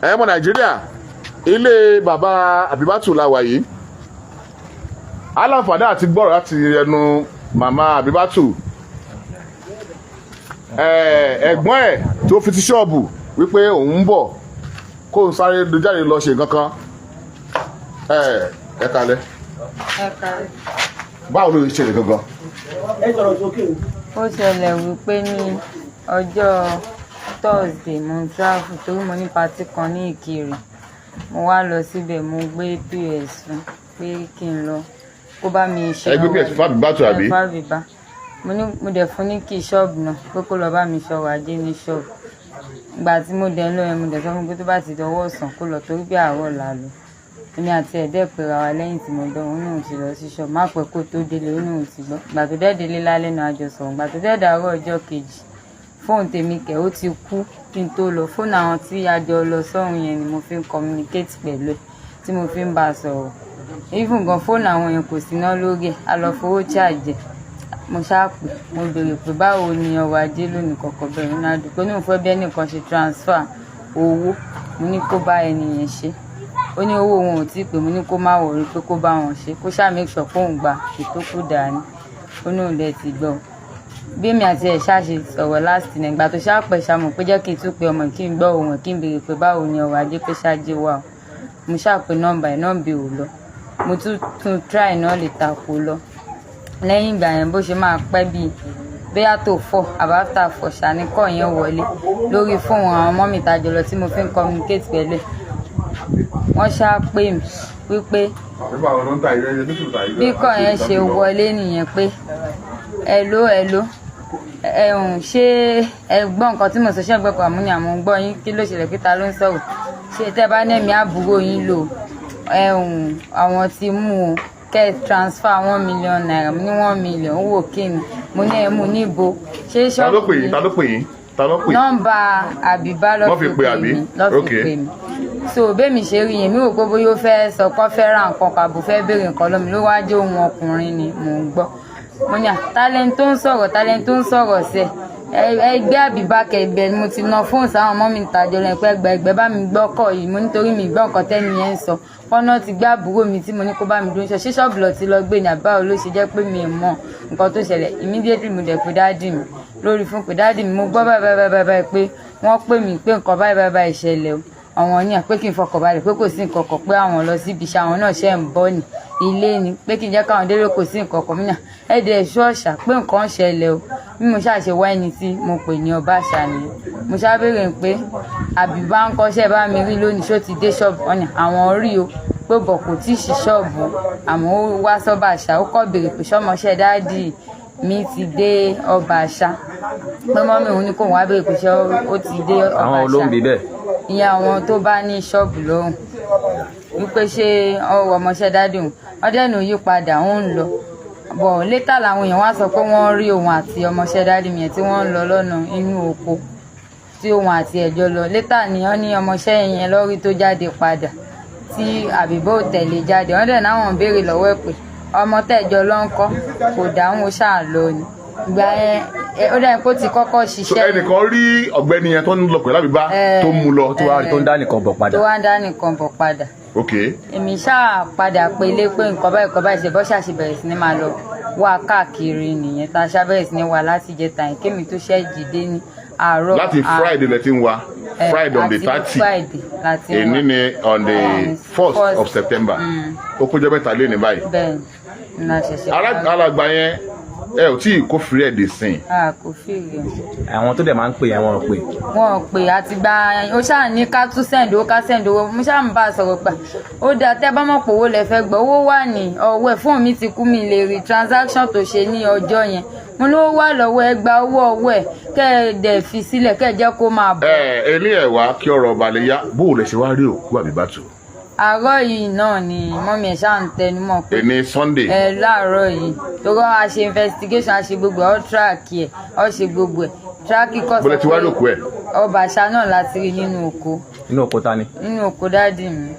Ẹ mọ Nàìjíríà, ilé bàbá Àbíbátù la wà yìí. Aláǹfààní àti gbọ́rọ̀ láti ẹnu màmá Àbíbátù, ẹ̀gbọ́n ẹ̀ tó fi ti ṣọ́ọ̀bù wípé òun ń bọ̀, kó n sáré jáde lọ ṣe nǹkan kan. Ẹ kalẹ̀. Báwo ló ṣẹlẹ̀ gangan? Ó ṣẹlẹ̀ wípé ní ọjọ́ Thursday, mo ń travel torí mo ní party kan ní Ìkirè. Mo wá lọ síbẹ̀, mo gbé POS fún pé kí n lọ kó bá mi ṣe. Ẹ gbé POS fún Àbíbátù, àbí? Ẹ, fún Àbíbá. Mo ní mo dẹ̀ fún ní kí ṣọ́ọ̀bù náà pé kó lọ bá mi ṣọrọ̀ ajé ní ṣọ́ọ̀bù. Ìgbà tí mo dẹ̀ ń lọ yẹn, mo dẹ̀ sọ fún un pé tó bá ti dọwọ́ ọ̀sán, kó lọ, torí bí àárọ̀ là lọ. Èmi àti ẹ̀ dẹ̀ pera wa. Lẹ́yìn tí mo dán, òun náà ti lọ sí ṣọ́ọ̀bù, má pẹ́ kó tó délé, ó náà ti gbọ́. Ìgbà tó dẹ̀ délé lálẹ́ náà, a jọ sọ̀rọ̀. Ìgbà tó dẹ̀ dàárọ̀ ọjọ́ kejì, fóònù tèmi kẹ̀, ó ti kú kí n tó lọ. Fóònù àwọn tí a jọ lọ sọ́run yẹn ni mo fi ń communicate pẹ̀lú ẹ̀, tí mo fi ń bá a sọ̀rọ̀. Even gan, fóònù àwọn yẹn kò síná lórí ẹ̀, a lọ fowó charge ẹ̀. Mo ṣáà pè, mo béèrè pé báwo ni ọrọ̀ ajé lónìí kọ̀ọ̀kan bẹ̀rẹ̀ nínú àdúgbò ní òun fẹ́ bí ẹnìkan ṣe transfer owó. Mo ní kó bá ẹni yẹn ṣe. Ó ní owó wọn ò tí ì pé. Mo ní kó má worry, pé kó bá wọn ṣe, kó ṣáà make sure pé òun gba ìtókù dání. Ó ní òun dẹ̀ ti gbọ́. Bí èmi àti ẹ̀ ṣáà ṣe sọ̀rọ̀ last ní ìgbà tó ṣáà pẹ̀ ṣá, mọ̀ pé jẹ́ kí n tún pe ọmọ, kí n gbọ́ ohùn ẹ̀, kí n béèrè pé báwo ni ọrọ̀ ajé, pé ṣáájú wà o. Mo ṣáà pe nọ́mbà ẹ̀, nọ́mbà ò lọ. Mo tún tún try náà lè ta kó lọ. Lẹ́yìn ìgbà yẹn, bó ṣe máa pẹ́ bíi bóyá tó 4 àbí after 4 ṣá ní call yẹn wọlé lórí fóònù àwọn ọmọ mi tàjọ lọ tí mo fi ń communicate pẹ̀lú ẹ̀. Wọ́n ṣáà pè mí wípé bí call yẹn ṣe wọlé nìyẹn pé, "Hello, hello, ẹ̀hún, ṣé ẹ gbọ́ nǹkan tí mo sọ? Ṣé ẹ gbọ́ kan?" Àmú ni àmọ́ ń gbọ́ yín. Kí ló ṣẹlẹ̀? Pé ta ló ń sọ̀rọ̀? Ṣé tẹ́ bá ní ẹ̀mí àbúrò yín lò, ẹ̀hún, àwọn ti mú o, kẹ́ ẹ transfer ₦1 million. Mo ní 1 million owó kíni? Mo ní ẹ mú níbo? Ṣé Ta ló ṣọ́ọ̀bù pè yín? Ta ló pè yín? Ta ló pè? Nọ́mbà Àbíbá ló Wọ́n fi fi pè pè àbí? mí, ló fi pè mí. So bẹ́ẹ̀mi ṣe rí yẹn, mi rò pé bóyá ó fẹ́ sọ pé ó fẹ́ ra nǹkan kàbò, fẹ́ béèrè nǹkan lọ́mi ló wá jẹ́ ohun ọkùnrin ni mò ń gbọ́. Mo ní à talent tó ń sọ̀rọ̀, talent tó ń sọ̀rọ̀ sẹ̀ ẹgbẹ́ Àbíbá kẹgbẹ́ ni mo ti na fóònù sáwọn ọmọ mi tàjọ lẹ́yìn pé ẹgbẹ́ ẹgbẹ́ bá mi gbọ́kọ̀ yìí. Mo nítorí mi gbọ́ nǹkan tẹ́ni yẹn ń sọ. Kọ́nà ti gbé àbúrò mi tí mo ní kó bá mi dúró ṣe ṣọ́ọ̀bù lọ ti lọ gbé ní àbáwò ló ṣe jẹ́ pé mi ò mọ nǹkan tó ṣẹlẹ̀. Immediately, mo dẹ̀ pé daddy mi lórí fún pé, "Daddy mi, mo gbọ́ báyìí báyìí báyìí báyìí pé wọ́n pè mí pé nǹkan báyìí báyìí báyìí ṣẹlẹ̀ o." Àwọn ní à pé kí n fọkàn balẹ̀, pé kò sí nǹkan kan, pé àwọn lọ síbi iṣẹ́, àwọn náà ṣe ń bọ̀ ní ilé ni, pé kí n jẹ́ káwọn délé, kò sí nǹkan kan. Mí ẹ̀ẹ́dẹ̀ ṣọ́ọ̀ṣà pé nǹkan ṣẹlẹ̀ o. Bí mo ṣáà ṣe wá ẹni tí mo pè ní ọba àṣà nìyẹn. Mo ṣáà béèrè pé Àbíbá ń kọ́ṣẹ́ bá mi rí lónìí, ṣó ti dé ṣọ́ọ̀bù? Ọ̀nà àwọn rí o, pé bọ̀ kò tí ì ṣí ṣọ́ọ̀bù, àmọ́ ó wá sọ́ba àṣà. Ó kọ́ béèrè pé ṣọ́mọṣẹ́ daddy mi ti dé ọba àṣà, pé mummy òun ní kóun wá béèrè pé ṣé ó ti dé ọba Àwọn àṣà. olóńgbé bẹ́ẹ̀? Ìyẹn àwọn tó bá ní ṣọ́ọ̀bù lọ́hùn, wípé ṣé ọwọ́ ọmọọṣẹ́ daddy òun ọdẹ nù yí padà, ó ń lọ bọ̀. Later làwọn èèyàn wá sọ pé wọ́n rí òun àti ọmọọṣẹ́ daddy mi yẹn tí wọ́n ń lọ lọ́nà inú oko, tí òun àti ẹ̀jọ́ lọ. Later ni wọ́n ní ọmọọṣẹ́ yẹn lọ́rí tó jáde padà, tí Àbíbá ò tẹ̀lé jáde. Wọ́n dẹ̀ náwọn béèrè lọ́wọ́ ẹ̀ pé ọmọ tẹ̀jọ́ ló ń kọ́, kò dáhùn, ó ṣáà lọ ni. Ìgbà yẹn ó dẹ̀ kó ti kọ́kọ́ So ṣiṣẹ́. ẹnìkan rí ọ̀gbẹ́ni yẹn tó ń lọ pẹ̀lú Àbíbá tó mú lọ. Tó wá rí tó ń dá nìkan bọ̀ padà. Tó wá ń dá nìkan bọ̀ padà. Èmi ṣáà padà pé ilé pé nǹkan báyìí nǹkan báyìí ṣe bọ́ ṣàṣì bẹ̀rẹ̀ sí ní máa lọ wá káàkiri nìyẹn, tá a ṣá bẹ̀rẹ̀ sí ní wá láti jẹta yẹn, kémi tó ṣẹ́ jìde ní àárọ̀. Láti Friday lẹ ti ń wá? Friday on the àti 30? Friday láti ń wá. Èní ni on the 1st first. of September. Ó kójọ 3 lé ní báyìí. Bẹ́ẹ̀ ni, la ṣẹ̀ṣẹ̀ parí. Alàgbà yẹn, ẹ ò tí ì kófìrí ẹ̀ dé sìn? A kò fìrì ẹ̀. Àwọn tó dẹ̀ máa ń pè yẹn, wọn ò pè? Wọn ò pè. Àti gba ó ṣáà ní ká tún send owó, ká send owó. Mo ṣáà ń bá a sọ̀rọ̀ gbà ó dáa, tẹ́ bá mọ̀ pé owó lẹ fẹ́ gbọ́, owó wà ní ọwọ́ ẹ̀. Fóònù mi ti kú, mi lè rí transaction tó ṣe ní ọjọ́ yẹn. Mo lówó wà lọ́wọ́ ẹ, gba owó ọwọ́ ẹ̀, kẹ́ ẹ dẹ̀ fi sílẹ̀, kẹ́ ẹ jẹ́ kó máa bọ̀. Ẹ ilé ẹ wá kí ọ̀rọ̀ ọba lè yá. Bó o lè ṣe wá rí òkú Àbíbátù? Àárọ̀ yìí náà ni mummy ẹ̀ ṣáà ń tẹnu mọ́ pé Èní Sunday? Ẹ, láàárọ̀ yìí, torí a ṣe investigation, a ṣe gbogbo ẹ̀, ọ́ track ẹ̀, ọ́ ṣe gbogbo ẹ̀, track kọ́. Bó lẹ ti wá rí òkú ẹ̀? Ọba àṣà náà láti rí nínú oko. Inú oko ta ni? Nínú oko daddy mi.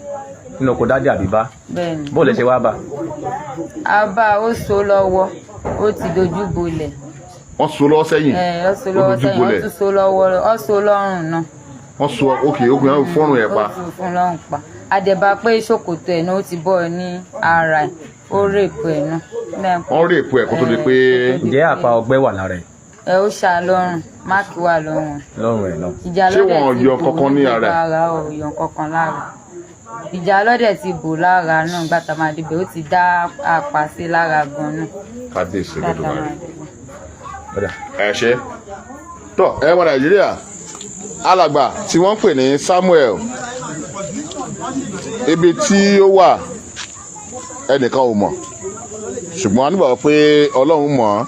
Nínú oko daddy Àbíbá? Bẹ́ẹ̀ ni. Bó lẹ ṣe wá bá? Abá ó so lọ́wọ́, ó ti dojú bolẹ̀. Wọ́n so lọ́wọ́ sẹ́yìn? Ẹ, ó so lọ́wọ́ Ó dojú sẹ́yìn, ó bolẹ̀. tún so lọ́wọ́, ó so lọ́rùn náà. Wọ́n so òkè okùn yẹn fọ́rùn ẹ̀ pa. Ó fi fún lọ́rùn pa. Àdẹ̀bà pé ṣòkòtò ẹ̀ náà ó ti bọ́ ọ ní ara ẹ̀, ó rape ẹ̀ náà. Wọ́n rape ẹ̀ kó tó di pé Ǹjẹ́ àpá ọgbẹ́ wà lára ẹ̀? Ẹ ó ṣá lọ́rùn, mark wà lọ́rùn. Lọ́rùn ẹ̀ náà. Ìjà Ṣé lọ́dẹ̀ wọn ti yọ bò kankan ní ní ara gbogbo ẹ̀? ara ò yọ kankan lára. Ìjà lọ́dẹ̀ ti bò lára náà gbàtà máa débẹ̀, ó ti dá apá sí lára gan náà. Kábíyèsí gbàtà Olódùmarè. máa débẹ̀. Ọ̀dà. Ẹ ṣe tọ, ẹ wọ Nàìjíríà, alàgbà tí wọ́n ń pè ní Samuel, ibi tí ó wà ẹnìkan ò mọ̀, ṣùgbọ́n a nígbàgbọ́ pé Ọlọ́run mọ̀ ọ́.